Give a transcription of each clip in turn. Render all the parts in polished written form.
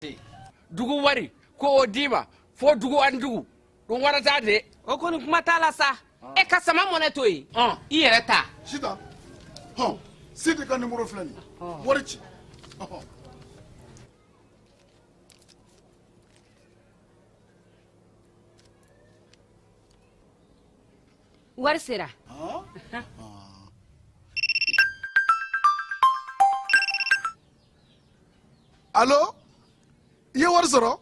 Dugu wari ko o d'i ma fo dugu ani dugu ɗum waɗata de. O kɔni kuma t'a la sa, e ka sama mɔnɛ to yen, i yɛrɛ ta. Sitan, hɔn, Sidi ka nimoro filɛ nin ye, wari ci. Wari sera. Alo, i ye wari sɔrɔ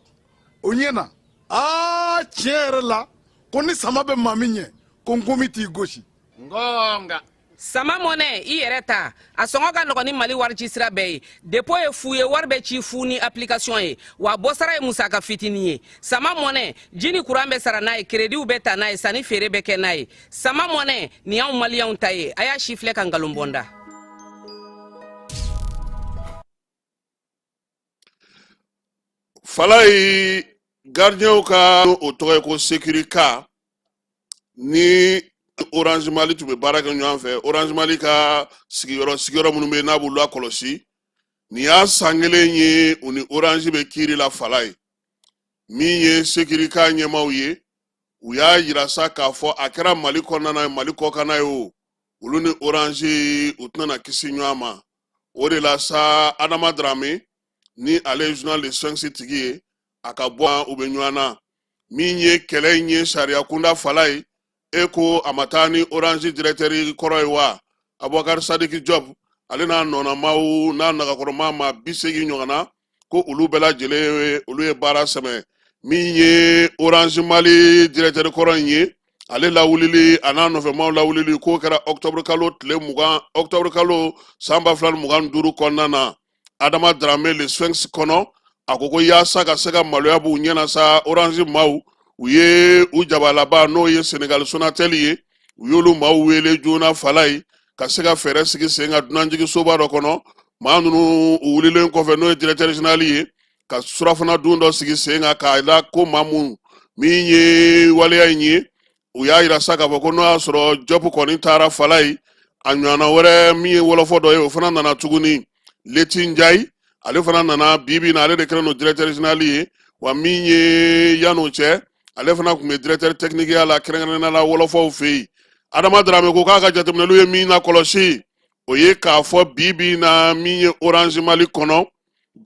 o ɲɛ na. Aa, tiɲɛ yɛrɛ la, ko ni sama bɛ maa min ɲɛ, ko nkomi t'i gosi. Gonga. Sama mɔnɛ, i yɛrɛ ta, a sɔngɔ ka nɔgɔn ni Mali wari ci sira bɛɛ ye. Dépôt ye fu ye, wari bɛ ci fu ni application ye, wa bɔsara ye musaka fitinin ye. Sama mɔnɛ, ji ni kuran bɛ sara n'a ye, créditw bɛ ta n'a ye, sanni feere bɛ kɛ n'a ye. Sama mɔnɛ nin y'anw maliyɛnw ta ye. A y'a si filɛ ka nkalon bɔ n da. Falayi, gardienw ka o tɔgɔ ye ko Securica ni Orange Mali tun bɛ baara kɛ ɲɔgɔn fɛ. Orange Mali ka sigiyɔrɔ minnu bɛ yen, n'a b'olu lakɔlɔsi, nin y'a san kelen ye u ni Orange bɛ kiiri la. Falayi, min ye Securica ɲɛmaaw ye, u y'a yira sa k'a fɔ a kɛra Mali kɔnɔna na ye, Mali kɔkanna ye o, olu ni Orange u tɛna na kisi ɲɔgɔn ma. O de la sa, Adama Darame ni ale ye journal Le Sphinx tigi ye, a ka bɔ u bɛ ɲɔgɔn na. Min ye kɛlɛ in ye sariya kunda, Falayi, e ko a ma taa ni Orange directeur kɔrɔ ye wa, Abubakar Sadiki Job, ale n'a nɔnamaw n'a nagakɔrɔma maa 80 ɲɔgɔn na, ko olu bɛɛ lajɛlen olu ye baara sɛmɛ. Min ye Orange Mali directeur kɔrɔ in ye, ale lawulili a n'a nɔfɛmaw lawulili k'o kɛra octobre kalo tile 20, octobre kalo san 2025 kɔnɔna na. Adama Darame, Le Sphinx kɔnɔ, a ko ko yaasa ka se ka maloya b'u ɲɛna sa, Orange maaw u ye u jabalaba, n'o ye Senegal Sonatel ye, u y'olu maaw wele joona, Falayi, ka se ka fɛɛrɛ sigi sen kan dunanjiginsoba dɔ kɔnɔ. Maa ninnu u wulilen kɔfɛ, n'o ye directeur général ye, ka surafana dun dɔ sigi sen kan k'a la ko maa mun min ye waleya in ye, u y'a yira sa k'a fɔ ko n'o y'a sɔrɔ Job kɔni taara, Falayi, a ɲɔgɔnna wɛrɛ min ye wɔlɔfɔ dɔ ye, o fana nana tuguni, Leti Njayi, ale fana nana. Bi bi in na, ale de kɛlen don directeur général ye. Wa min ye yan'o cɛ, ale fana tun bɛ directeur technique ya la, kɛrɛnkɛrɛnnenya la wɔlɔfɔw fɛ yen. Adama Darame ko k'a ka jateminɛliw ye min lakɔlɔsi, o ye k'a fɔ bi bi in na, min ye Orange Mali kɔnɔ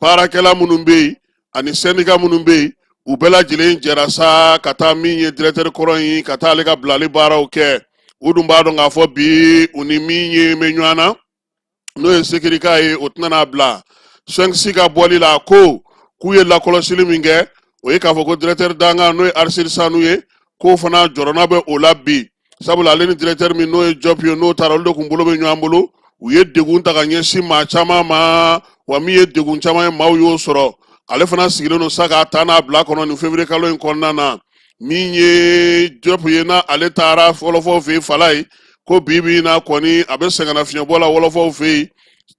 baarakɛla minnu bɛ yen ani syndicat minnu bɛ yen, u bɛɛ lajɛlen jɛra sa ka taa min ye directeur kɔrɔ in, ka taa ale ka bilali baaraw kɛ. U dun b'a dɔn k'a fɔ bi u ni min ye bɛ ɲɔgɔn na, n'o ye Securica ye, o tɛna n'a bila. Sphinx ka bɔli la, ko k'u ye lakɔlɔsili min kɛ, o ye k'a fɔ ko directeur dankan, n'o ye Aristide Sanu ye, k'o fana jɔrɔna bɛ o la bi, sabula ale ni directeur min n'o ye Job ye, n'o taara, olu de kun bolo bɛ ɲɔgɔn bolo. U ye degun ta ka ɲɛsin maa caman ma, wa min ye degun caman ye, maaw y'o sɔrɔ. Ale fana sigilen don sa k'a ta n'a bila kɔnɔ nin février kalo in kɔnɔna na. Min ye Job ye, n'a ale taara wɔlɔfɔw fɛ yen, Falayi, ko bi bi in na kɔni, a bɛ sɛgɛnnafiɲɛbɔ la wɔlɔfɔw fɛ yen.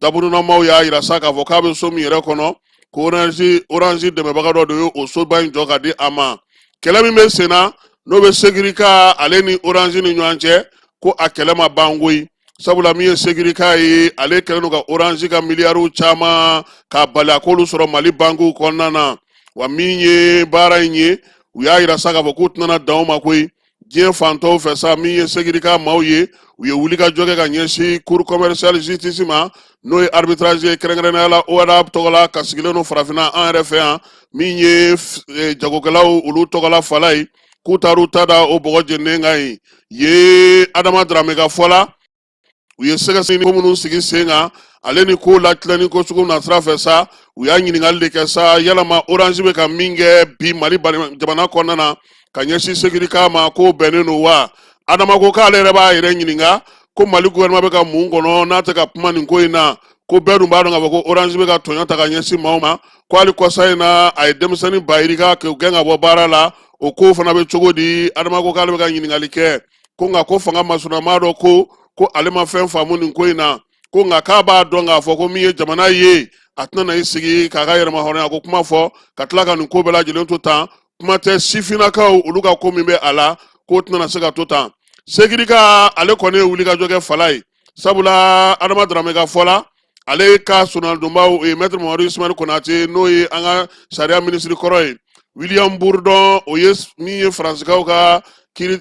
Daburunamaw y'a yira sa k'a fɔ k'a bɛ so min yɛrɛ kɔnɔ, ko Orange dɛmɛbaga dɔ de ye o soba in jɔ ka di a ma. Kɛlɛ min bɛ sen na, n'o bɛ Securica ale ni Orange ni ɲɔgɔn cɛ, ko a kɛlɛ ma ban koyi, sabula min ye Securica ye, ale kɛlen don ka Orange ka miliyariw caman k'a bali a k'olu sɔrɔ Mali bankiw kɔnɔna na. Wa min ye baara in ye, u y'a yira sa k'a fɔ k'u tɛna dan o ma koyi. Diɲɛ fantɔw fɛ sa, min ye Securica maaw ye, u ye wulikajɔ kɛ ka ɲɛsin cour commerciale justice ma, n'o ye arbitrage ye, kɛrɛnkɛrɛnnenya la OHADA tɔgɔ la, ka sigilen don farafinna an yɛrɛ fɛ yan, min ye jagokɛlaw olu tɔgɔ la, Falayi, k'u taar'u ta da o bɔgɔ jeninen kan yen ye. Adama Darame ka fɔ la, u ye sɛgɛsɛgɛli ko minnu sigi sen kan, ale ni ko latilenni ko sugu na sira fɛ sa, u y'a ɲininkali de kɛ sa, yalama Orange bɛ ka min kɛ bi Mali jamana kɔnɔna na ka ɲɛsin Securica ma, k'o bɛnnen don wa? Adama ko k'ale yɛrɛ b'a yɛrɛ ɲininka ko Mali gouvernement bɛ ka mun kɔnɔ n'a tɛ ka kuma nin ko in na, ko bɛɛ dun b'a dɔn k'a fɔ ko Orange bɛ ka tɔɲɔ ta ka ɲɛsin maaw ma, ko hali kɔsa in na a ye denmisɛnnin ba yirika k'u gɛn ka bɔ baara la, o ko fana bɛ cogo di? Adama ko k'ale bɛ ka ɲininkali kɛ, ko nka ko fanga masurunnamaa dɔ ko ale ma fɛn faamu nin ko in na, ko nka k'a b'a dɔn k'a fɔ ko min ye jamana ye, a tɛna na i sigi k'a ka yɛrɛmahɔrɔnya ko kuma fɔ ka tila ka nin ko bɛɛ lajɛlen to tan. Kuma tɛ sifinnakaw olu ka ko min bɛ a la, k'o tɛna se ka to tan. Securica ale kɔni ye wulikajɔ kɛ, Falayi, sabula Adama Darame ka fɔ la, Ale ka soronadonbaw o ye maître Mamadu Ismaël Konate, n'o ye an ka sariya minisiri kɔrɔ ye, William Bourdon, o ye min ye Faransikaw ka kiiri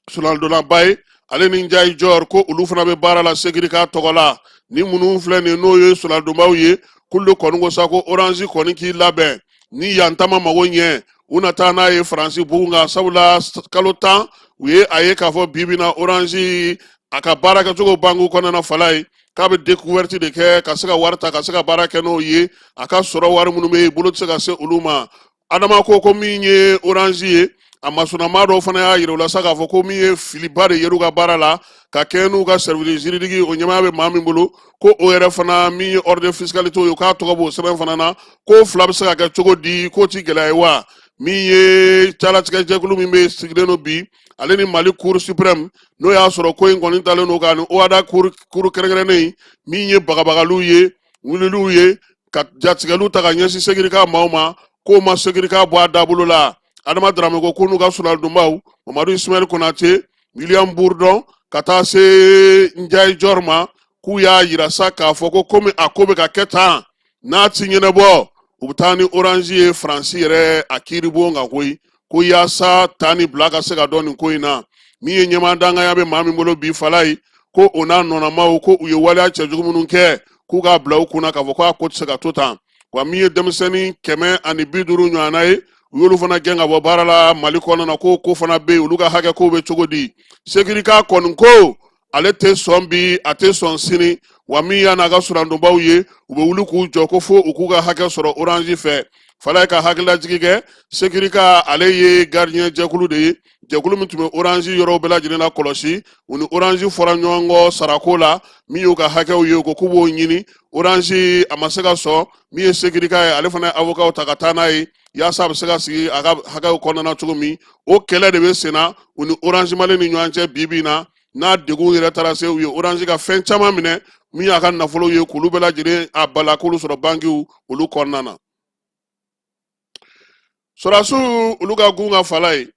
soronadonnaba ye, ale ni Njayi Jɔr, ko olu fana bɛ baara la Securica tɔgɔ la. Ni minnu filɛ nin, n'o ye soronadonbaw ye, k'olu de kɔni ko sa ko Orange kɔni k'i labɛn ni yan ta ma mago ɲɛ, u na taa n'a ye Faransi bugun kan, sabula kalo 10 u ye a ye k'a fɔ bi bi na Orange a ka baara kɛcogo banku kɔnɔna fala ye, k'a bɛ découverte de kɛ ka se ka wari ta ka se ka baara kɛ n'o ye. A ka sɔrɔ wari minnu bɛ yen, bolo tɛ se ka se olu ma. Adama ko min ye Orange ye, a masunama dɔw fana y'a yira u la sa k'a fɔ ko min ye filiba de yer'u ka baara la ka kɛɲɛ n'u ka service juridique, o ɲɛmaaya bɛ maa min bolo, ko o yɛrɛ fana min ye ordre de fiscalité ye, k'a tɔgɔ b'o sɛbɛn fana na, k'o fila bɛ se ka kɛ cogo di, k'o ti gɛlɛya ye wa? Min ye calatigɛ jɛkulu min bɛ sigilen don bi, ale ni Mali Cour suprême, n'o y'a sɔrɔ ko in kɔni talen don k'a ni OHADA cour kɛrɛnkɛrɛnnen, min ye bagabagaliw ye, wuliliw ye, ka jatigɛliw ta ka ɲɛsin Securica maaw ma, k'o ma Securica bɔ a dabolo la. Adama Darame ko ko n'u ka soronadonbaw Mamadu Ismaël Konate, William Bourdon, ka taa se Njayi Jɔr ma, k'u y'a yira sa k'a fɔ ko komi a ko bɛ ka kɛ tan, n'a ti ɲɛnabɔ, u bɛ taa ni Orange ye Faransi yɛrɛ a kiiribon kan koyi, ko yaasa ta ni bila ka se ka dɔn nin ko in na. Min ye ɲɛmaa danganya bɛ maa min bolo bi fala ye, ko o n'a nɔnamaw, ko u ye waleya cɛjugu minnu kɛ, k'u k'a bila u kunna k'a fɔ k'a ko tɛ se ka to tan. Wa min ye denmisɛnnin 150 ɲɔgɔnna ye, u y'olu fana gɛn ka bɔ baara la Mali kɔnɔna na, ko ko fana bɛ yen, olu ka hakɛ kow bɛ cogo di? Securica kɔni ko ale tɛ sɔn bi, a tɛ sɔn sini. Wa min y'a n'a ka soronadonbaw ye, u bɛ wuli k'u jɔ ko fo u k'u ka hakɛ sɔrɔ Orange fɛ. Falaye ka hakililajigi kɛ, Securica ale ye gardien jɛkulu de ye, jɛkulu min tun bɛ Orange yɔrɔw bɛɛ lajɛlen la kɔlɔsi. U ni Orange fɔra ɲɔgɔn kɔ sarako la, min y'u ka hakɛw ye, u ko k'u b'o ɲini. Orange a ma se ka sɔn. Min ye Securica ye, ale fana ye avocat ta ka taa n'a ye yaasa a bɛ se ka sigi a ka hakɛw kɔnɔna cogo min. O kɛlɛ de bɛ senna u ni Orange Mali ni ɲɔgɔn cɛ bi bi in na. N'a degun yɛrɛ taara se, u ye Orange ka fɛn caman minɛ, min y'a ka nafolo ye, k'olu bɛɛ lajɛlen a bala k'olu sɔrɔ bankiw olu kɔnɔna na. Sɔrɔdasiw olu ka gun ka fala ye,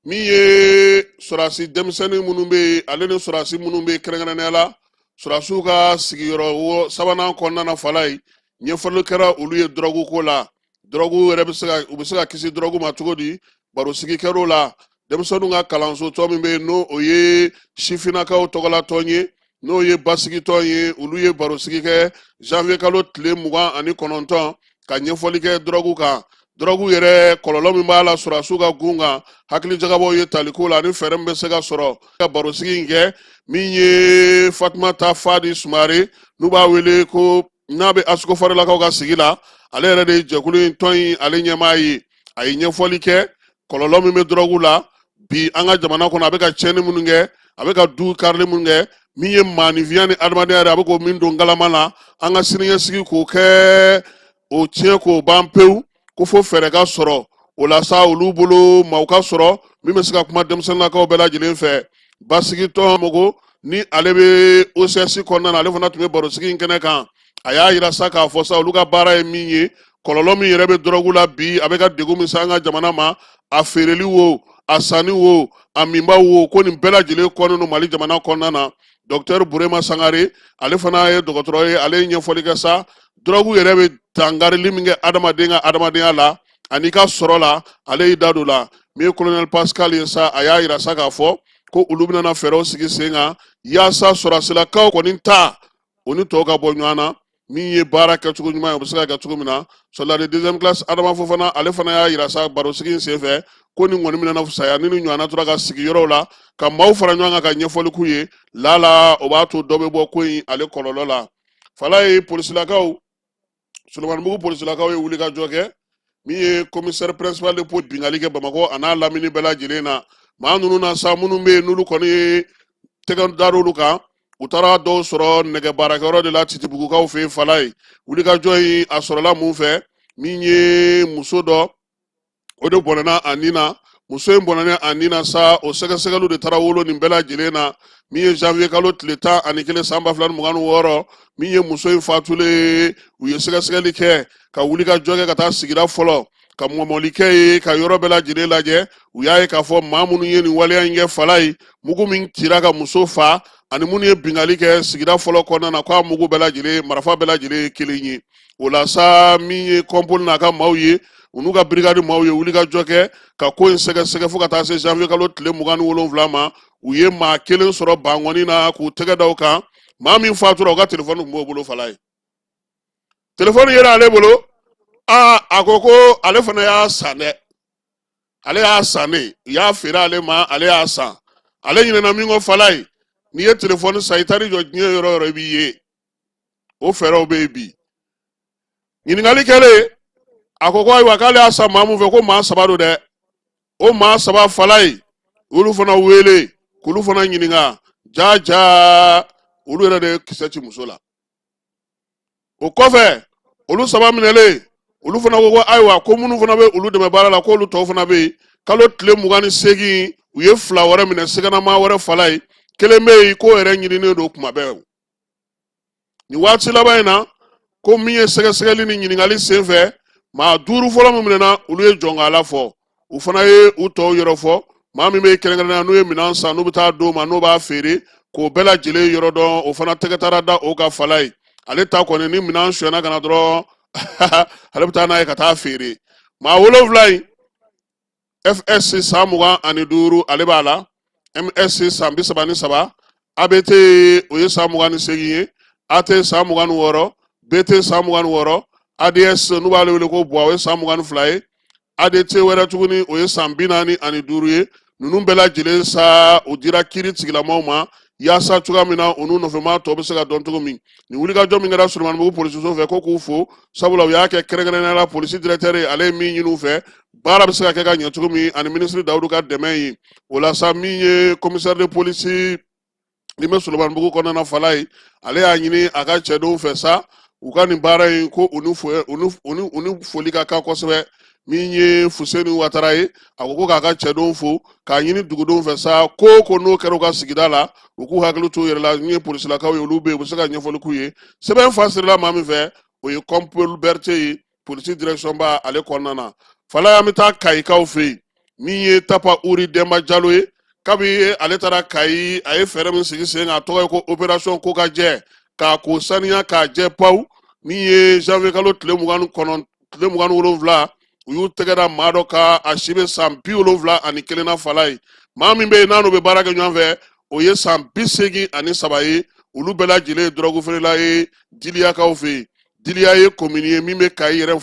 min ye sɔrɔdasi denmisɛnnin minnu bɛ yen, ale ni sɔrɔdasi minnu bɛ yen, kɛrɛnkɛrɛnnenya la sɔrɔdasiw ka sigiyɔrɔ sabanan kɔnɔna na fala ye, ɲɛfɔli kɛra olu ye dɔrɔgu ko la, dɔrɔgu yɛrɛ bɛ se ka u bɛ se ka kisi dɔrɔgu ma cogo di. Barosigi kɛr'o la. Denmisɛnninw ka kalanso tɔn min bɛ yen, n'o o ye sifinnakaw tɔgɔla tɔn ye, n'o ye basigitɔn ye, olu ye barosigi kɛ janvier kalo tile 29 ka ɲɛfɔli kɛ dɔrɔgu kan, dɔrɔgu yɛrɛ kɔlɔlɔ min b'a la sɔrɔdasiw ka gun kan, hakilijagabɔw ye taliko la ani fɛɛrɛ min bɛ se ka sɔrɔ ka barosigi in kɛ. Min ye Fatumata Fadi Sumare, n'u b'a wele ko n'a bɛ Ascofarelakaw ka sigi la, ale yɛrɛ de ye jɛkulu in tɔn in ale ɲɛmaa ye. A ye ɲɛfɔli kɛ kɔlɔlɔ min bɛ dɔrɔgu la bi an ka jamana kɔnɔ, a bɛ ka tiɲɛni minnu kɛ, a bɛ ka du karili minnu kɛ, min ye maaninfinya ni adamadenya yɛrɛ, a bɛ k'o min don galama na, an ka siniɲɛsigi k'o kɛ o tiɲɛ k'o ban pewu, ko fo fɛɛrɛ ka sɔrɔ o la sa. Olu bolo maaw ka sɔrɔ min bɛ se ka kuma denmisɛnninnakaw bɛɛ lajɛlen fɛ. Basigitɔn mɔgɔ ni ale bɛ OCS kɔnɔna na, ale fana tun bɛ barosigi in kɛnɛ kan. A y'a yira sa k'a fɔ sa, olu ka baara ye min ye, kɔlɔlɔ min yɛrɛ bɛ dɔrɔgu la bi, a bɛ ka degun min se an ka jamana ma, a feereli wo, a sanni wo, a minbaw wo, ko nin bɛɛ lajɛlen kɔnnen don Mali jamana kɔnɔna na. Docteur Burema Sangare, ale fana ye dɔgɔtɔrɔ ye, ale ye ɲɛfɔli kɛ sa, dɔrɔgu yɛrɛ bɛ dankarili min kɛ adamaden ka adamadenya la ani ka sɔrɔ la, ale y'i da don la. Min ye colonel Pascal ye sa, a y'a yira sa k'a fɔ ko olu bɛna fɛɛrɛw sigi sen kan yaasa sɔrɔdasilakaw kɔni ta o ni tɔw ka bɔ ɲɔgɔn na, min ye baara kɛcogo ɲuman ye, o bɛ se ka kɛ cogo min na. Soldat de deuxième classe Adama Fofana, ale fana y'a yira sa barosigi in senfɛ ko nin kɔni bɛna fisaya ni nin ɲɔgɔnna tora ka sigi yɔrɔw la ka maaw fara ɲɔgɔn kan ka ɲɛfɔli k'u ye, lala o b'a to dɔ bɛ bɔ ko in ale kɔlɔlɔ la. Falaye polisilakaw, Solomanibugu polisilakaw ye wulikajɔ kɛ. Min ye commissaire principal de police, binkanni kɛ Bamakɔ a n'a lamini bɛɛ lajɛlen na. Maa ninnu na sa, minnu bɛ yen n'olu kɔni ye tɛgɛ dar'olu kan, u taara dɔw sɔrɔ nɛgɛ baarakɛyɔrɔ de la Titibugukaw fɛ yen. Falaye wulikajɔ in a sɔrɔla mun fɛ? Min ye muso dɔ, o de bɔnɛna a ni na. Muso in bɔnɛna a ni na sa, o sɛgɛsɛgɛliw de taara wolo nin bɛɛ lajɛlen na. Min ye janvier kalo tile 11 san 2026, min ye muso in fatulen, u ye sɛgɛsɛgɛli kɛ ka wulikajɔ kɛ ka taa sigida fɔlɔ ka mɔmɔli kɛ ye, ka yɔrɔ bɛɛ lajɛlen lajɛ. U y'a ye k'a fɔ maa minnu ye nin waleya in kɛ, Falaye, mugu min cira ka muso fa, ani minnu ye binkanni kɛ sigida fɔlɔ kɔnɔna na, k'a mugu bɛɛ lajɛlen, marifa bɛɛ lajɛlen ye kelen ye. O la sa, min ye kɔnpoli n'a ka maaw ye, u n'u ka brigade maaw ye wulikajɔ kɛ ka ko in sɛgɛsɛgɛ fo ka taa se janvier kalo tile 27 ma. U ye maa kelen sɔrɔ Bankɔni na k'u tɛgɛ da o kan. Maa min fatura, o ka telefɔni tun b'o bolo. Falaye, telefɔni yera ale bolo. Aa, a ko ko ale fana y'a san dɛ, ale y'a san de, u y'a feere ale ma, ale y'a san. Ale ɲinɛna min kɔ, Falaye, n'i ye telefɔni san, i taar'i jɔ diɲɛ yɔrɔ o yɔrɔ, i b'i ye. O fɛɛrɛw bɛ yen bi. Ɲininkali kɛlen, a ko ko ayiwa, k'ale y'a san maa mun fɛ, ko maa saba don dɛ. O maa saba, Falaye, olu fana wele k'olu fana ɲininka. Ja ja, olu yɛrɛ de ye kisɛ ci muso la. O kɔfɛ, olu saba minɛlen, olu fana ko ko ayiwa, ko minnu fana bɛ olu dɛmɛ baara la, k'olu tɔw fana bɛ yen. Kalo tile 28, u ye fila wɛrɛ minɛ, siganamaa wɛrɛ, Falaye. Kelen bɛ yen k'o yɛrɛ ɲininen don kuma bɛɛ. Nin waati laban in na, ko min ye sɛgɛsɛgɛli ni ɲininkali senfɛ, maa duuru fɔlɔ min minɛna, olu ye jɔnkala fɔ, u fana ye u tɔw yɔrɔ fɔ. Maa min bɛ kɛrɛnkɛrɛnnenya, n'u ye minɛn san, n'u bɛ taa d'o ma, n'o b'a feere, k'o bɛɛ lajɛlen yɔrɔ dɔn, o fana tɛgɛ taara da o kan. Falaye, ale ta kɔni, ni minɛn sonyɛna ka na dɔrɔn, ale bɛ taa n'a ye ka taa feere. Maa wolonwula in, FS san 25, ale b'a la. MS san 33, ABT o ye san 28 ye, AT san 26, BT san 26, ADS n'u b'ale wele ko Buwa, o ye san 22 ye, ADT wɛrɛ tuguni, o ye san 45 ye. Ninnu bɛɛ lajɛlen sa, u dira kiiri tigilamaw ma yaasa cogoya min na, u n'u nɔfɛmaa tɔ bɛ se ka dɔn cogo min. Nin wulikajɔ min kɛra Solomanibugu polisiso fɛ, ko k'u fo, sabula u y'a kɛ kɛrɛnkɛrɛnnenya la polisi directeur ale ye min ɲini u fɛ, baara bɛ se ka kɛ ka ɲɛ cogo min, ani minisiri Dawudu ka dɛmɛ ye. O la sa, min ye commissaire de police ni bɛ Solomanibugu kɔnɔna na, Falaye, ale y'a ɲini a ka cɛdenw fɛ sa, u ka nin baara in, ko u ni foli ka kan kosɛbɛ. Min ye Fuseni Watara ye, a ko ko k'a ka cɛdenw fo, k'a ɲini dugudenw fɛ sa, ko o ko n'o kɛra u ka sigida la, u k'u hakili to u yɛrɛ la. Min ye polisilakaw ye, olu bɛ yen, u bɛ se ka ɲɛfɔli k'u ye. Sɛbɛn fasirila maa min fɛ, o ye Kɔnpoli Berete ye, polisi direction ba ale kɔnɔna na. Falaye, an bɛ taa Kayikaw fɛ yen. Min ye Tapa Uri Denba Jalo ye, kabi ale taara Kayi, a ye fɛɛrɛ min sigi sen kan, a tɔgɔ ye ko opération ko ka jɛ, k'a ko saniya k'a jɛ pawu. Min ye janvier kalo tile 29, tile 27, u y'u tɛgɛ da maa dɔ kan, a si bɛ san 71 na. Falaye, maa min bɛ yen n'a n'o bɛ baara kɛ ɲɔgɔn fɛ, o ye san 83 ye. Olu bɛɛ lajɛlen ye dɔrɔgu feerela ye Diliyakaw fɛ yen. Diliya ye komini ye min bɛ Kayi yɛrɛ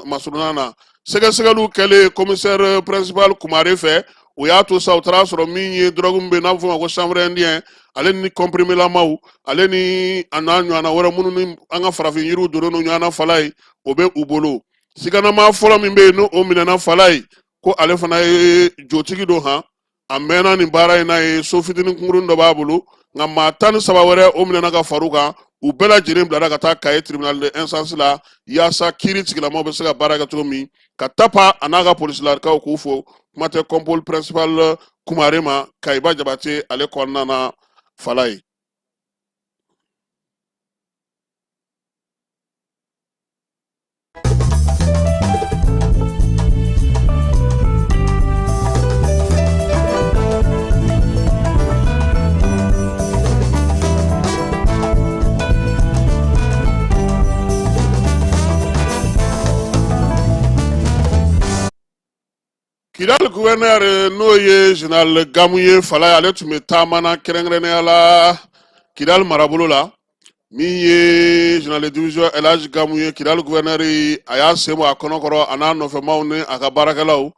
masurunna na. Sɛgɛsɛgɛliw kɛlen commissaire principal Kumare fɛ, o y'a to sa, u taara sɔrɔ min ye dɔrɔgu min bɛ yen n'a bɛ f'o ma ko chanvre indien, ale ni comprimé-lamaw, ale ni a n'a ɲɔgɔnna wɛrɛ minnu ni an ka farafin yiriw donnen don ɲɔgɔn na, Falaye, o bɛ u bolo. Siganamaa fɔlɔ min bɛ yen, n'o minɛna, Falaye, ko ale fana ye jotigi don han, a mɛnna nin baara in na ye, so fitinin kunkurun dɔ b'a bolo. Nka maa 13 wɛrɛ, o minɛna ka far'u kan. U bɛɛ lajɛlen bilara ka taa Kaye tribunal de instance la, yaasa kiiri tigilamaw bɛ se ka baara kɛ cogo min. Ka Tapa a n'a ka polisilakaw k'u fo, kuma tɛ compole principal Kumare ma, Kayiba Jabate ale kɔnɔna na, Falaye. Kidali gouverneur, n'o ye général Gamu ye, Falaye, ale tun bɛ taama na kɛrɛnkɛrɛnnenya la Kidali marabolo la. Min ye général de division Elhaji Gamu ye, Kidali gouverneur, a y'a sen bɔ a kɔnɔkɔrɔ, a n'a nɔfɛmaw ni a ka baarakɛlaw,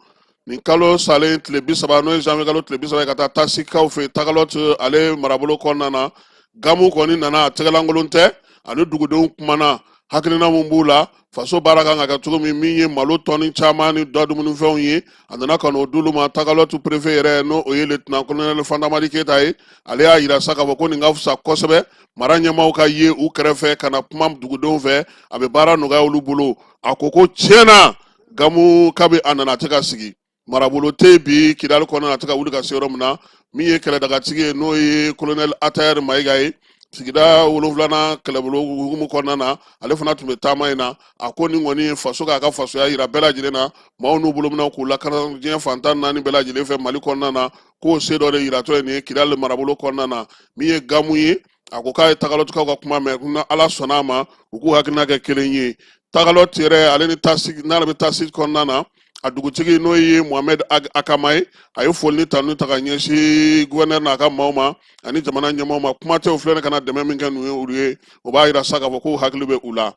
nin kalo salen tile 30, n'o ye janvier kalo tile 30 ye, ka taa Tasikaw fɛ Tagalɔti ale marabolo kɔnɔna na. Gamu kɔni nana, a tɛgɛlankolon tɛ, ani dugudenw kumana hakilina mun b'u la, faso baara kan ka kɛ cogo min. Min ye malo tɔni caman ni dɔ dumunifɛnw ye, a nana ka n'o d'olu ma. Tagalɔtu préfet yɛrɛ, n'o o ye lieutenant colonel Fantamadi Keyita ye, ale y'a yira sa k'a fɔ ko nin ka fisa kosɛbɛ, mara ɲɛmaaw ka ye u kɛrɛfɛ ka na kuma dugudenw fɛ, a bɛ baara nɔgɔya olu bolo. A ko ko tiɲɛ na, Gamu kabi a nana, a tɛ ka sigi, marabolo tɛ yen bi Kidali kɔnɔna na, a tɛ ka wuli ka se yɔrɔ min na. Min ye kɛlɛdagatigi ye, n'o ye colonel Atayɛri Mayiga ye, Sigida wolonfilanan kɛlɛbolo hukumu kɔnɔna na, ale fana tun bɛ taama in na. A ko nin kɔni ye faso k'a ka fasoya yira bɛɛ lajɛlen na, maaw n'u bolominɛw k'u lakana diɲɛ fan 14 bɛɛ lajɛlen fɛ Mali kɔnɔna na, k'o se dɔ de yiratɔ ye nin ye Kidali marabolo kɔnɔna na. Min ye Gamu ye, a ko k'a ye Tagalɔtikaw ka kuma mɛn, ko Ala sɔnna a ma, u k'u hakilina kɛ kelen ye. Tagalɔt yɛrɛ, ale ni Tasik, n'ale bɛ Tasik kɔnɔna na, a dugutigi n'o ye Mohamed Akama ye, a ye foli ni tanu ta ka ɲɛsin guvɛnɛri n'a ka maaw ma ani jamana ɲɛmaaw ma. Kuma tɛ, u filɛ ka na dɛmɛ min kɛ n'u ye olu ye, o b'a yira sa k'a fɔ k'u hakili bɛ u la.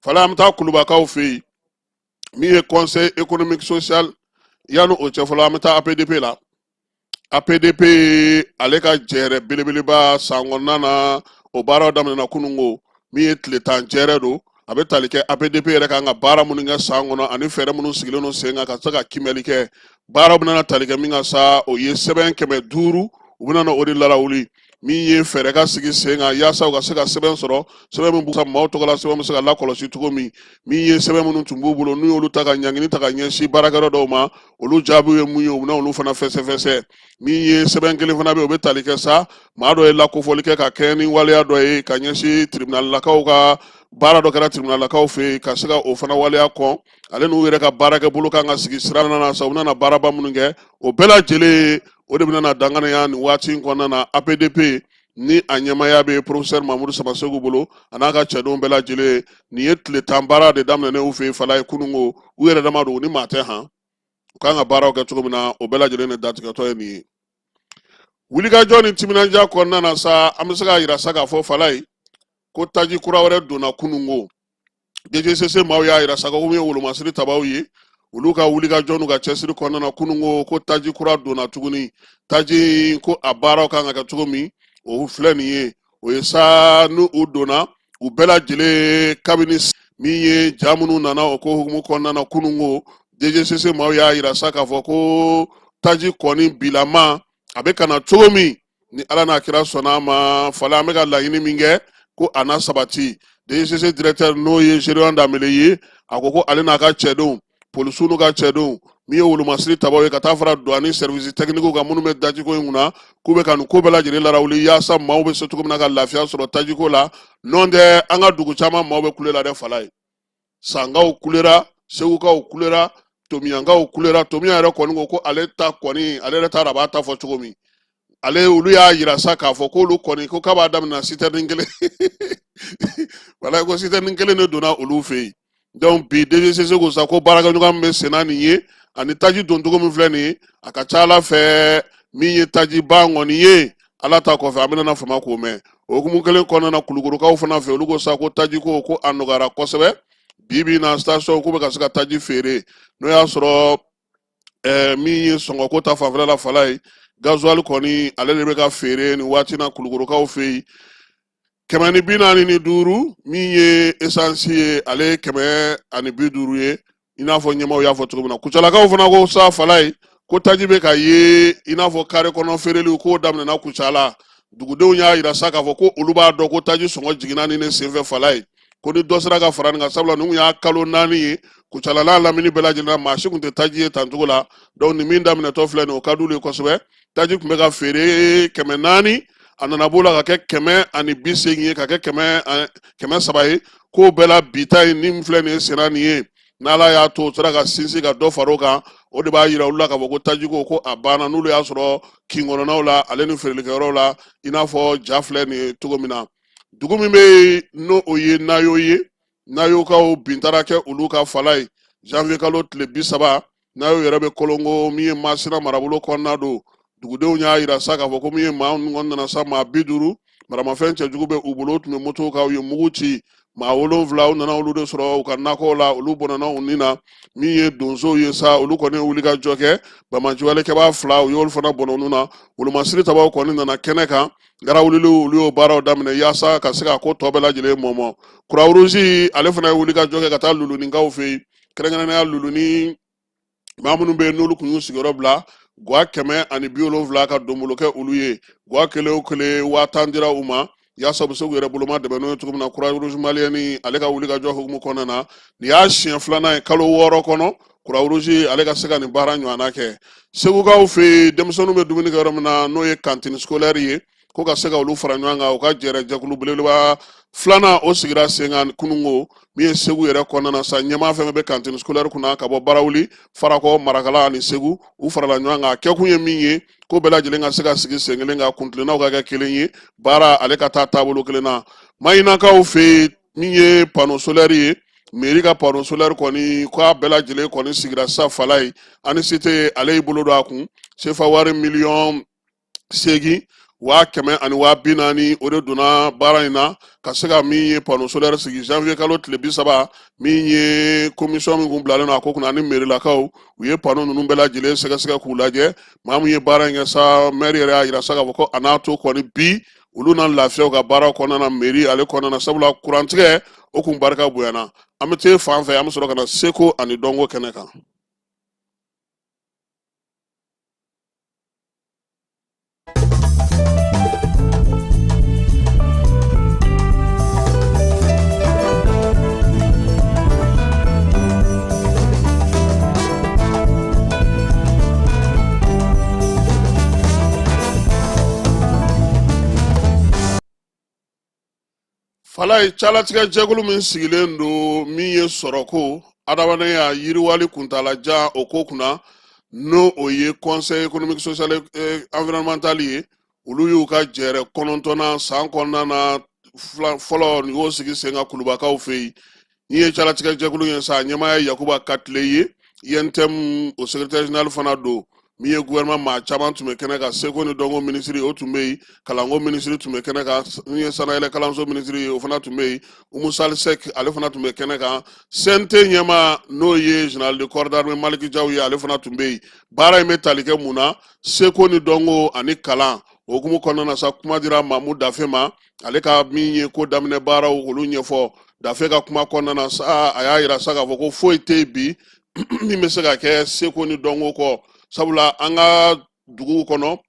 Fala, an bɛ taa Kulubakaw fɛ yen, min ye Conseil économique social. Yanni o cɛ fɔlɔ, an bɛ taa APDP la. APDP ale ka jɛrɛ belebeleba san kɔnɔna na, o baaraw daminɛna kununko. Min ye tile 10 jɛrɛ don, a bɛ tali kɛ APDP yɛrɛ kan ka baara minnu kɛ san kɔnɔ ani fɛɛrɛ minnu sigilen don sen kan ka se ka kiimɛli kɛ. Baaraw bɛna tali kɛ min kan sa, o ye sɛbɛn 500, u bɛna o de larawuli. Min ye fɛɛrɛ ka sigi sen kan yaasa u ka se ka sɛbɛn sɔrɔ, sɛbɛn min b'u maaw tɔgɔ la, sɛbɛn bɛ se ka lakɔlɔsi cogo min. Min ye sɛbɛn minnu tun b'u bolo, n'u y'olu ta ka ɲangini ta ka ɲɛsin baarakɛyɔrɔ dɔw ma, olu jaabiw ye mun ye, u bɛna olu fana fɛsɛfɛsɛ. Min ye sɛbɛn kelen fana bɛ yen, o bɛ tali kɛ sa, maa dɔ ye lakofɔli kɛ ka kɛɲɛ ni waleya dɔ ye ka ɲɛsin tiribinalilakaw ka baara dɔ kɛra tiribinalilakaw fɛ yen, ka se ka o fana waleya kɔn. Ale n'u yɛrɛ ka baarakɛ bolo kan ka sigi sira na sa, u bɛna baaraba minnu kɛ, o bɛɛ lajɛlen o de bɛna na danganiya nin waati in kɔnɔna na. APDP ni a ɲɛmaaya bɛ professeur Mamudu Samasegu bolo, a n'a ka cɛdenw bɛɛ lajɛlen, nin ye tile 10 baara de daminɛnen u fɛ yen. Fala ye kununko, u yɛrɛ dama don, u ni maa tɛ han, u kan ka baaraw kɛ cogo min na, o bɛɛ lajɛlen de datigɛtɔ ye nin ye. Wulikajɔ ni timinandiya kɔnɔna na sa, an bɛ se k'a yira sa k'a fɔ, Fala ye, ko taji kura wɛrɛ donna kununko. DGCC maaw y'a yira sa ko min ye wolomasiri tabaw ye, olu ka wulikajɔ n'u ka cɛsiri kɔnɔna na, kununko ko taji kura donna tuguni. Taji ko a baaraw kan ka kɛ cogo min, o filɛ nin ye. O ye sa, ni u donna u bɛɛ lajɛlen kabini min ye ja minnu nana o ko hukumu kɔnɔna na, kununko DGCC maaw y'a yira sa k'a fɔ ko taji kɔni bilama a bɛ ka na cogo min, ni Ala n'a kira sɔnna a ma, Fala, an bɛ ka laɲini min kɛ ko a na sabati. DGCC directeur, n'o ye Gédéon Danbele ye, a ko ko ale n'a ka cɛdenw, polisiw n'u ka cɛdenw, min ye wolomasiri tabaw ye, ka taa fara douane service technique kan minnu bɛ dajiko in kunna, k'u bɛ ka nin ko bɛɛ lajɛlen larawuli yaasa maaw bɛ se cogo min na ka lafiya sɔrɔ tajiko la. N'o tɛ, an ka dugu caman maaw bɛ kule la dɛ, Fala ye. Sankaw kulera, Segukaw kulera, Tomiyankaw kulera. Tomiya yɛrɛ kɔni ko ko ale ta kɔni, ale yɛrɛ t'a dɔn a b'a ta fɔ cogo min. Ale olu y'a yira sa k'a fɔ k'olu kɔni ko k'a b'a daminɛ sitɛrini kelen, wala ko sitɛrini kelen de donna olu fɛ yen. Donc bi DGCC ko sa ko baarakɛɲɔgɔn min bɛ senna nin ye ani taji don cogo min filɛ nin ye, a ka ca Ala fɛ, min ye taji ban kɔni ye, Ala ta kɔfɛ, an bɛna fama k'o mɛn. O hukumu kelen kɔnɔna na, Kulukorokaw fana fɛ, olu ko sa ko taji ko ko a nɔgɔyara kosɛbɛ bi bi in na. Station k'u bɛ ka se ka taji feere, n'o y'a sɔrɔ min ye sɔngɔko ta fanfɛla la, Fala ye, gasoil kɔni ale de bɛ ka feere nin waati na Kulukorokaw fɛ yen 145. Min ye esansi ye, ale ye 150 ye, i n'a fɔ ɲɛmaaw y'a fɔ cogo min na. Kucalakaw fana ko sa, Fala ye, ko taji bɛ ka ye i n'a fɔ kare kɔnɔ feereliw k'o daminɛna Kucala. Dugudenw y'a yira sa k'a fɔ ko olu b'a dɔn ko taji sɔngɔ jiginna ni ne senfɛ, Fala ye, ko ni dɔ sera ka fara nin kan, sabula nin kun y'a kalo 4 ye Kucala n'a lamini bɛɛ lajɛlen na, maa si kun tɛ taji ye tancogo la. Donc nin min daminɛtɔ filɛ nin, o ka d'olu ye kosɛbɛ. Taji tun bɛ ka feere 400, a nana b'o la ka kɛ 180 ye, ka kɛ 300 ye. K'o bɛɛ la, bi ta in ni filɛ nin ye senna nin ye, n'Ala y'a to o sera ka sinsin ka dɔ far'o kan, o de b'a yira olu la k'a fɔ ko tajiko ko a banna, n'olu y'a sɔrɔ kin kɔnɔnaw la ale ni feerelikɛyɔrɔw la, i n'a fɔ ja filɛ nin ye cogo min na. Dugu min bɛ yen, n'o o ye Nayo ye, Nayokaw bin taara kɛ olu ka, Fala ye, janvier kalo tile 30. Nayo yɛrɛ bɛ Kolongo, min ye Masina marabolo kɔnɔna don. Dugudenw y'a yira sa k'a fɔ ko min ye maa ninnu kɔni nana sa, maa 50, maramafɛn cɛjugu bɛ u bolo, u tun bɛ motow kan, u ye mugu ci. Maa 7, u nana olu de sɔrɔ u ka nakɔw la, olu bɔnɛna u ni na. Min ye donsow ye sa, olu kɔni ye wulikajɔ kɛ, banbaanciwalekɛbaa 2, u y'olu fana bɔnɛ u na. Wolomasiri tabaw kɔni nana kɛnɛ kan, garawuliliw, olu y'o baaraw daminɛ yaasa ka se ka ko tɔ bɛɛ lajɛlen mɔmɔ. Croix-Rouge ale fana ye wulikajɔ kɛ ka taa Luluninkaw fɛ yen, kɛrɛnkɛrɛnnenya Luluni maa minnu bɛ yen n'olu tun y'u sigiyɔrɔ bila, gwa 170 ka donbolo kɛ olu ye. Gwa kelen o kelen 10,000 dira u ma yaasa u bɛ se k'u yɛrɛ boloma dɛmɛ n'o ye cogo min na. Croix Rouge malienne ale ka wulikajɔ hukumu kɔnɔna na, nin y'a siɲɛ filanan ye kalo 6 kɔnɔ, Croix Rouge ale ka se ka nin baara ɲɔgɔnna kɛ. Segukaw fɛ yen, denmisɛnninw bɛ dumuni kɛ yɔrɔ min na, n'o ye cantine scolaire ye, Ko ka se ka olu fara ɲɔgɔn kan, u ka jɛrɛ jɛkulu belebeleba filanan o sigira sen kan kunungo, min ye Segu yɛrɛ kɔnɔna na sa. Ɲɛmaa fɛn fɛn bɛ cantine scolaire kunna ka bɔ Barawuli, Farakɔ, Marakala ani Segu, u farala ɲɔgɔn kan. A kɛkun ye min ye, ko bɛɛ lajɛlen ka se ka sigi sen kelen kan, kuntilennaw ka kɛ kelen ye, baara ale ka taa taabolo kelen na. Mahinakaw fɛ yen, min ye panneau solaire ye, mairie ka panneau solaire kɔni, k'a bɛɛ lajɛlen kɔni sigira sa. Falaye Anicet, ale y'i bolo don a kun. Sefa wari 8,140,000, o de donna baara in na ka se ka min ye panneau solaire sigi janvier kalo tile 30. Min ye commission min kun bilalen don a ko kunna ani mairilakaw, u ye panneau ninnu bɛɛ lajɛlen sɛgɛsɛgɛ k'u lajɛ. Maa min ye baara in kɛ sa, maire yɛrɛ y'a yira sa k'a fɔ ko a n'a to kɔni bi olu na lafiya u ka baara kɔnɔna na, mairie ale kɔnɔna na, sabula kurantigɛ o kun barika bonyana. An bɛ taa fan fɛ, an bɛ sɔrɔ ka na seko ani dɔnko kɛnɛ kan. Falaye, calatigɛ jɛkulu min sigilen don min ye sɔrɔko, adamadenya yiriwali kuntaalajan o ko kunna, n'o o ye Conseil économique, social et environnemental ye, olu y'u ka jɛrɛ kɔnɔntɔnnan san kɔnɔna na fɔlɔ nin y'o sigi sen kan Kulubakaw fɛ yen. Min ye calatigɛ jɛkulu ye sa, ɲɛmaa ye Yakuba Katile ye, UNTM o secrétaire général fana don. Min ye gouvernement maa caman tun bɛ kɛnɛ kan, seko ni dɔnko minisiri o tun bɛ yen, kalanko minisiri tun bɛ kɛnɛ kan, min ye sanayɛlɛ kalanso minisiri ye o fana tun bɛ yen, Umu Sali Sɛk ale fana tun bɛ kɛnɛ kan, CNT ɲɛmaa n'o ye général de corps d'armée Maliki Jaw ye, ale fana tun bɛ yen. Baara in bɛ tali kɛ mun na? Seko ni dɔnko ani kalan o hukumu kɔnɔna na sa, kuma dira Mamu Dafe ma, ale ka min ye ko daminɛ baaraw olu ɲɛfɔ. Dafe ka kuma kɔnɔna na sa, a y'a yira sa k'a fɔ ko foyi tɛ yen bi min bɛ se ka kɛ seko ni dɔnko kɔ, sabula an ka duguw kɔnɔ,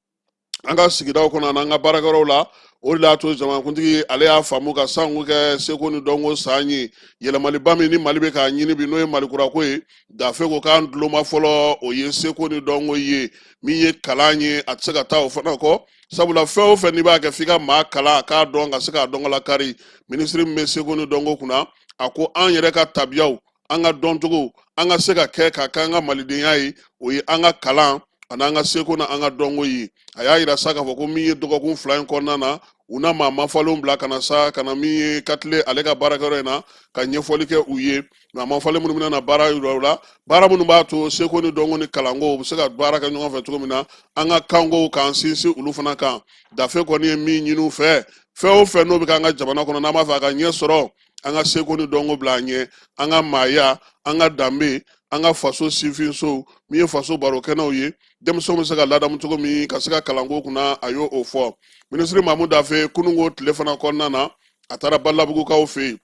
an ka sigidaw kɔnɔ ani an ka baarakɛyɔrɔw la. O de y'a to jamanakuntigi ale y'a faamu ka sanko kɛ seko ni dɔnko san ye. Yɛlɛmaliba min ni Mali bɛ k'a ɲini bi, n'o ye Mali kurako ye, Dafe ko k'an duloma fɔlɔ o ye seko ni dɔnko ye. Min ye kalan ye, a tɛ se ka taa o fana kɔ, sabula fɛn o fɛn n'i b'a kɛ, f'i ka maa kalan a k'a dɔn ka se k'a dɔn lakari. Minisiri min bɛ seko ni dɔnko kunna, a ko an yɛrɛ ka tabiyaw, an ka dɔncogo, an ka se ka kɛ ka k'an ka malidenya ye, o ye an ka kalan ani an ka seko na an ka dɔnko ye. A y'a yira sa k'a fɔ ko min ye dɔgɔkun 2 in kɔnɔna na, u na maa mafalenw bila ka na sa, ka na min ye Katile ale ka baarakɛyɔrɔ in na, ka ɲɛfɔli kɛ u ye. Maa mafalen minnu bɛna na baara yira u la, baara minnu b'a to seko ni dɔnko ni kalanko u bɛ se ka baara kɛ ɲɔgɔn fɛ cogo min na, an ka kankow k'an sinsin olu fana kan. Dafe kɔni ye min ɲini u fɛ, fɛn o fɛn n'o bɛ k'an ka jamana kɔnɔ, n'an b'a fɛ a ka ɲɛ sɔrɔ, an ka seko ni dɔnko bila an ɲɛ, an ka maaya, an ka danbe, an ka faso sifinsow, min ye faso barokɛnɛw ye, denmisɛnw bɛ se ka ladamu cogo min ka se ka kalanko kunna, a y'o fɔ. Minisiri Mamu Dafe, kununko tile fana kɔnɔna na, a taara Balabugukaw fɛ yen,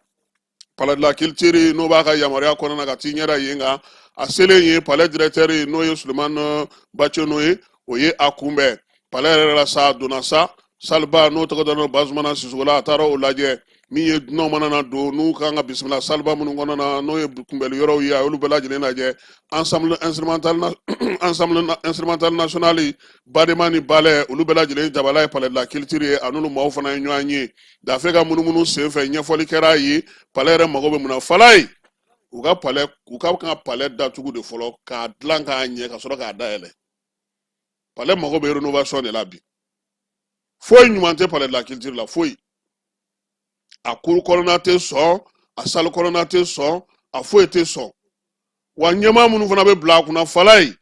Palais de la culture, n'o b'a ka yamaruya kɔnɔna na, ka t'i ɲɛda yen kan. A selen yen, palais directeur n'o ye Sulemani Baceno ye, o ye a kunbɛn palais yɛrɛ la sa. A donna sa saliba n'o tɔgɔ dalen Bazumana Sisoko la, a taara o lajɛ. Min ye dunanw mana na don, n'u kan ka bisimila saliba minnu kɔnɔna na, n'o ye kunbɛli yɔrɔw ye, a y'olu bɛɛ lajɛlen lajɛ. Ensemble instrumental national badema ni balɛ, olu bɛɛ lajɛlen jabala ye palais de la culture ye, a n'olu maaw fana ye ɲɔgɔn ye. Dafe ka munumunu senfɛ, ɲɛfɔli kɛra a ye palais yɛrɛ mago bɛ mun na. Falaye, u ka palais, u ka kan ka palais datugu de fɔlɔ k'a dilan k'a ɲɛ ka sɔrɔ k'a dayɛlɛ. Palais mago bɛ rénovation de la bi. Foyi ɲuman tɛ palais de la culture la, foyi. A cour kɔnɔna tɛ sɔn, a salle kɔnɔna tɛ sɔn, a foyi tɛ sɔn. Wa ɲɛmaa minnu fana bɛ bila a kunna, Falaye,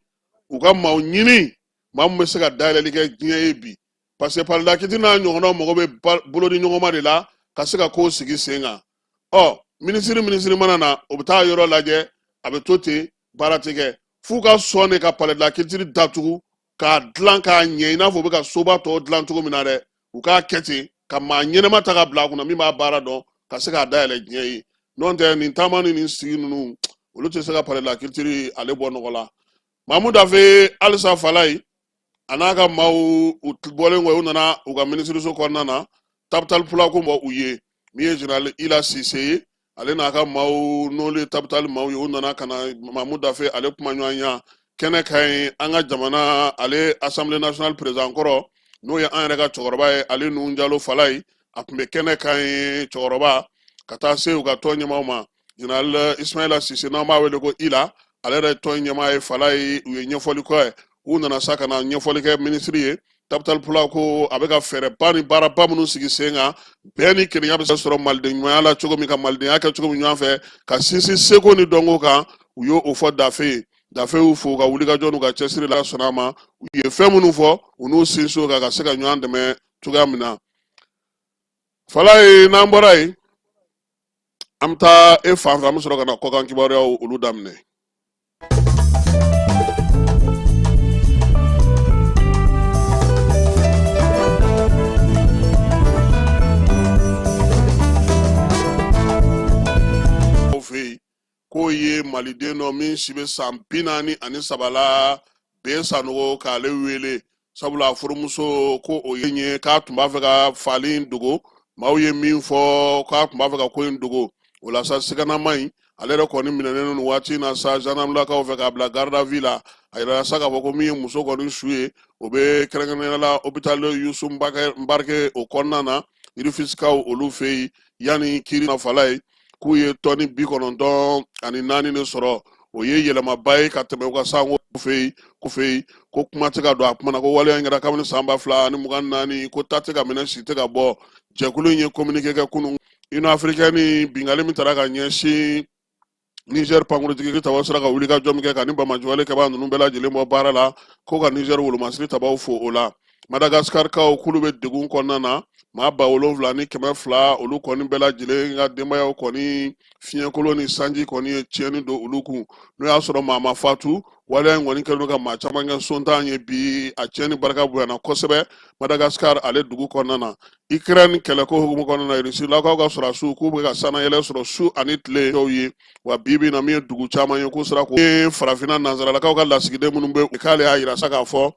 u ka maaw ɲini, maa min bɛ se ka dayɛlɛli kɛ diɲɛ ye bi, parce que palais de la culture n'a ɲɔgɔnnaw mago bɛ bolodi ɲɔgɔnma de la ka se ka kow sigi sen kan. Ɔ minisiri mana na, o bɛ taa yɔrɔ lajɛ, a bɛ to ten, baara tɛ kɛ. F'u ka sɔn de ka palais de la culture datugu k'a dilan k'a ɲɛ, i n'a fɔ u bɛ ka soba tɔw dilan cogo min na dɛ. U k'a kɛ ten ka maa ɲɛnama ta ka bila a kunna min b'a baara dɔn ka se k'a dayɛlɛ diɲɛ ye. N'o tɛ, nin taama ni nin sigi ninnu, olu tɛ se ka palais de la culture ale bɔ nɔgɔ la. Mamu Dafe halisa, Falaye, a n'a ka maaw, u bɔlen kɔ, u nana u ka minisiriso kɔnɔna na, Tabital Pulako bɔ u ye. Min ye général Ila Sise ye, ale n'a ka maaw, n'olu ye Tabital maaw ye, u nana ka na Mamu Dafe ale kuma ɲɔgɔnya kɛnɛ kan yen. An ka jamana ale Assemblée nationale président kɔrɔ, N'o ye an yɛrɛ ka cɛkɔrɔba ye, Ali Nuhu Jalo Falayi, a tun bɛ kɛnɛ kan ye. Cɛkɔrɔba ka taa se u ka tɔn ɲɛmaaw ma, Général Ismaila Sise, n'an b'a wele ko Ila, ale yɛrɛ tɔn ɲɛmaa ye. Falayi, u ye ɲɛfɔli kɛ. U nana sa ka na ɲɛfɔli kɛ minisiri ye. Tabital Pulaku a bɛ ka fɛɛrɛba ni baaraba minnu sigi sen kan, bɛn ni kelenya bɛ se sɔrɔ maliden ɲumanya la cogo min, ka malidenya kɛ cogo min ɲɔgɔn fɛ, ka sinsin seko ni dɔnko kan, u y'o fɔ Dafe ye. Dafe y'u fo ka wulikajɔ n'u ka cɛsiri la. Sɔnna a ma, u ye fɛn minnu fɔ, u n'u sinsin o kan ka se ka ɲɔgɔn dɛmɛ cogoya min na. Falayi, n'an bɔra yen, an bɛ taa e fan fɛ, an bɛ sɔrɔ ka na kɔkan kibaruyaw olu daminɛ. Fɛ yen k'o ye maliden dɔ min si bɛ san 43 la, Ben Sanogo, k'ale wele, sabula a furumuso ko o ye ye k'a tun b'a fɛ ka faali in dogo. Maaw ye min fɔ, k'a tun b'a fɛ ka ko in dogo. O la sa, siganama in, ale yɛrɛ kɔni minɛnen don waati in na sa gendarmelakaw fɛ k'a bila garde à vue la. A yirala sa k'a fɔ ko min ye muso kɔni su ye, o bɛ kɛrɛnkɛrɛnnenya la hôpital Youssou Mbarké o kɔnɔna na, Rufisquekaw olu fɛ yen, yanni kiiri na. Falayi, k'u ye tɔni 94 de sɔrɔ. O ye yɛlɛmaba ye ka tɛmɛ u ka sanko fɛ yen ko fɛ yen ko kuma tɛ ka don a kuma na, ko waleya in kɛra kabini san 2024, ko ta tɛ ka minɛ, si tɛ ka bɔ. Jɛkulu in ye communiqué kɛ kunun. Union africaine, binkanni min taara ka ɲɛsin Niger pankurutigi tabaw sera ka wuli ka jɔ min kɛ ka ni banbaanciwale kɛbaa ninnu bɛɛ lajɛlen bɔ baara la, ko ka Niger wolomasiri tabaw fo o la. Madagaskarkaw k'olu bɛ degun kɔnɔna na, maa 7200, olu kɔni bɛɛ lajɛlen ka denbayaw kɔni, fiɲɛkolon ni sanji kɔni ye tiɲɛni don olu kun. N'o y'a sɔrɔ maa ma fatu, waleya in kɔni kɛlen don ka maa caman kɛ sontan ye bi. A tiɲɛni barika bonyana kosɛbɛ Madagasikar ale dugu kɔnɔna na. Ukraine kɛlɛko hukumu kɔnɔna na, Rusilakaw ka sɔrɔdasiw k'u bɛ ka sannayɛlɛ sɔrɔ su ani tile dɔw ye. Wa bi bi na, min ye dugu caman ye k'u sera ko farafinna nansaralakaw ka lasigiden minnu bɛ, k'ale y'a yira sa k'a fɔ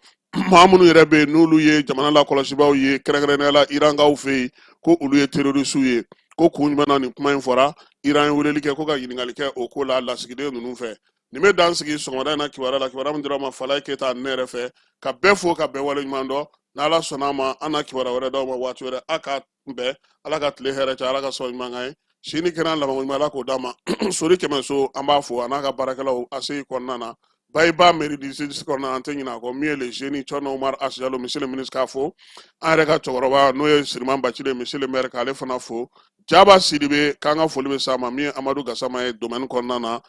maa minnu yɛrɛ bɛ yen n'olu ye jamana lakɔlɔsibaaw ye, kɛrɛnkɛrɛnnenya la Irankaw fɛ yen, ko olu ye terrorisiw ye. Ko kun jumɛn na nin kuma in fɔra? Iran ye weleli kɛ ko ka ɲininkali kɛ o ko la lasigiden ninnu fɛ. Nin bɛ dan sigi sɔgɔmada in na kibaruya la, kibaruya min dira ma Falayi Keyita ne yɛrɛ fɛ. Ka bɛɛ fo, ka bɛɛ wale ɲuman dɔn. N'Ala sɔnna a ma, an na kibaruya wɛrɛ d'aw ma waati wɛrɛ. A ka bɛn, Ala ka tile hɛrɛ caya, Ala ka sɔn ɲuman kan ye, si ni kɛnɛya labanko ɲuman, Ala k'o d'an ma. Sori Kɛmɛso, an b'a fo a n'a ka baarakɛlaw ACI kɔnɔna na, Bayiba mairie du sud kɔnɔna, an tɛ ɲinɛ a kɔ. Min ye le génie Cɔnɔ Umar Asijalo, monsieur le ministre, k'a fo. An yɛrɛ ka cɛkɔrɔba, n'o ye Siriman Bacile, monsieur le maire, k'ale fana fo. Jaba Sidibe, k'an ka foli bɛ s'a ma. Min ye Amadu Gasama ye domaine kɔnɔna na,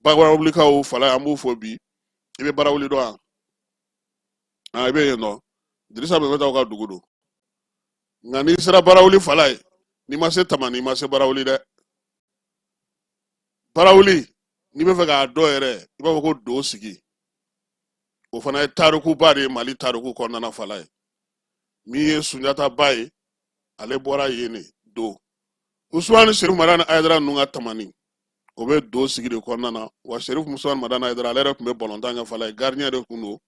Barawulikaw Fala, an b'u fo bi. I bɛ Barawuli dɔn wa? I bɛ yen nɔ, Dirisa bɛ taa ka dugu don. Nka n'i sera Barawuli, Fala ye, n'i ma se Tamani, i ma se Barawuli dɛ. Barawuli, n'i bɛ fɛ k'a dɔn yɛrɛ, i b'a fɔ ko do sigi. O fana ye tarikuba de ye Mali tariku kɔnɔna na. Fala ye, min ye Sunjata ba ye, ale bɔra yen de. Do Usumani Serifu Madani Ayidara ninnu ka Tamani, o bɛ do sigi de kɔnɔna na. Wa Serifu Usumani Madani Ayidara, ale yɛrɛ tun bɛ balontan kɛ. Fala ye, gardien de tun don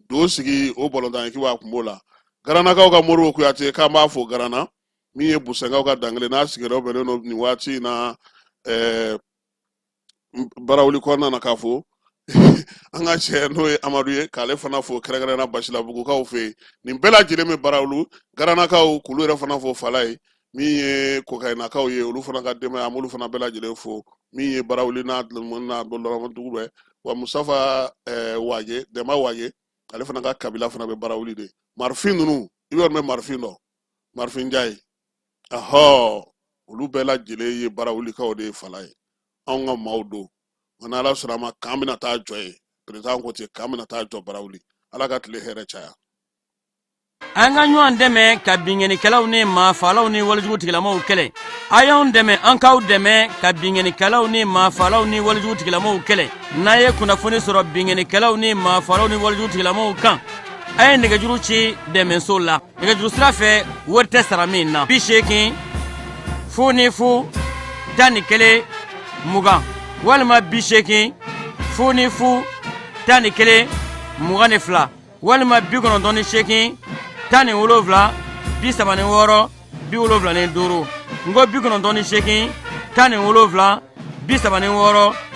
do sigi o balontan ekipu, a tun b'o la. Garanakaw ka Moribo Kuyate, k'an b'a fo Garana. Min ye Busɛnkaw ka Dankele, n'a sigiyɔrɔ bɛnnen don nin waati in na Barawuli kɔnɔna na, k'a fo. An ka cɛ, n'o ye Amadu ye, k'ale fana fo kɛrɛnkɛrɛnnenya Basilabugukaw fɛ yen. Nin bɛɛ lajɛlen bɛ Barawulu. Garanakaw, k'olu yɛrɛ fana fo. Fala ye, min ye Kokayinakaw ye, olu fana ka denbaya, an b'olu fana bɛɛ lajɛlen fo. Min ye Barawuli n'a dugu bɛɛ. Wa Musafa Wage, Dɛnba Wage, ale fana ka kabila fana bɛ Barawuli de. Marifin ninnu, i bɛ bɛ marifin dɔn, marifin Njaye, ahɔ, olu bɛɛ lajɛlen ye Barawulikaw de ye. Fala ye, anw ka maaw don. Nka n'Ala sɔnna a ma, k'an bɛna taa jɔ yen, président ko ten, k'an bɛna taa jɔ Barawuli. Ala ka tile hɛrɛ caya. An ka ɲɔgɔn dɛmɛ ka binkannikɛlaw ni maafaalaw ni walejugu tigilamaw kɛlɛ. A y'anw dɛmɛ, an k'aw dɛmɛ ka binkannikɛlaw ni maafaalaw ni walejugu tigilamaw kɛlɛ. N'a ye kunnafoni sɔrɔ binkannikɛlaw ni maafaalaw ni walejugu tigilamaw kan, a ye nɛgɛjuru ci dɛmɛso la nɛgɛjuru sira fɛ, wari tɛ sara min na: 80 00 11 20 walima 80 00 11 22 walima 98 17 36 75. N ko 98 17 36.